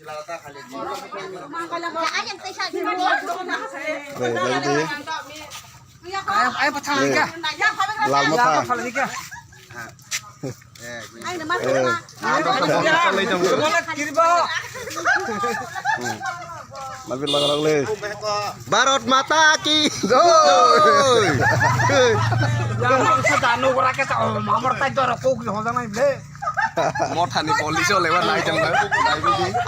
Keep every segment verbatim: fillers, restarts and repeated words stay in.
Dai, dai, dai. Lal motha. Mabir lagarok le. Bharat Mata ki jai. Mothani police o lebar nai jang bai.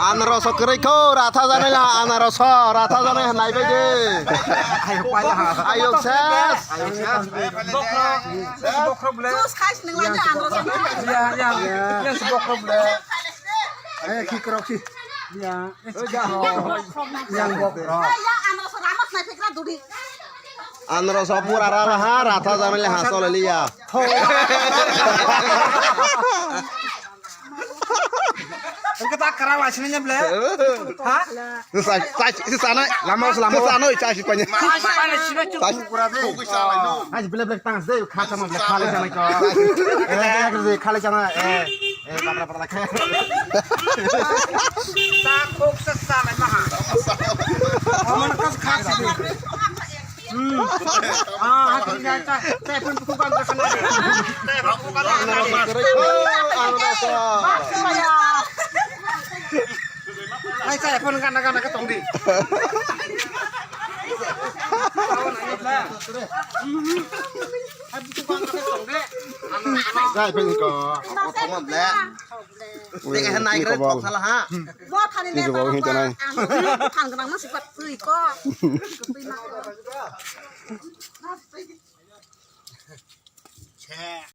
Anaro so kwrwi kho, ratha janai la, anaro so, ratha janai nai bai de. Ayok ses. Ayok ses. Bokhro, bokhro ble. Tus khais nang lagi anro sana. Ya, ya, ya, si bokhro ble. Eh, khi krok khi. Ya, eh, si bokhro. Yang bokhro. Ya, anro sana mas nai fikra dudi. Anro so pura ra ra ha, ratha janai le ha so le liya. Engke tak kara wasini ble. Ha? Sa, sa, sa, sana. Lama, lama. Sana, sa, si panya. Sa, si panya, sini cuk. Sa, si pura de. Aji bile bile tang de, kha sama bile kha le sama ko. Eh, eh, kha le sama, eh, eh, patra, patra kha. Sa kok sa sa le maha. Aman kas kha si. Hmm. Ah, hati ni sa, sa pun bukan ke sana. Sa bukan ke sana. Ai, sa pun kana kana ke tong di. Sa pun ko. Tengah naik kereta kok salah ha. Bo thani le. Ni bo hin tanai. Ang thang nang masih pat tui ko. Tui ma ko.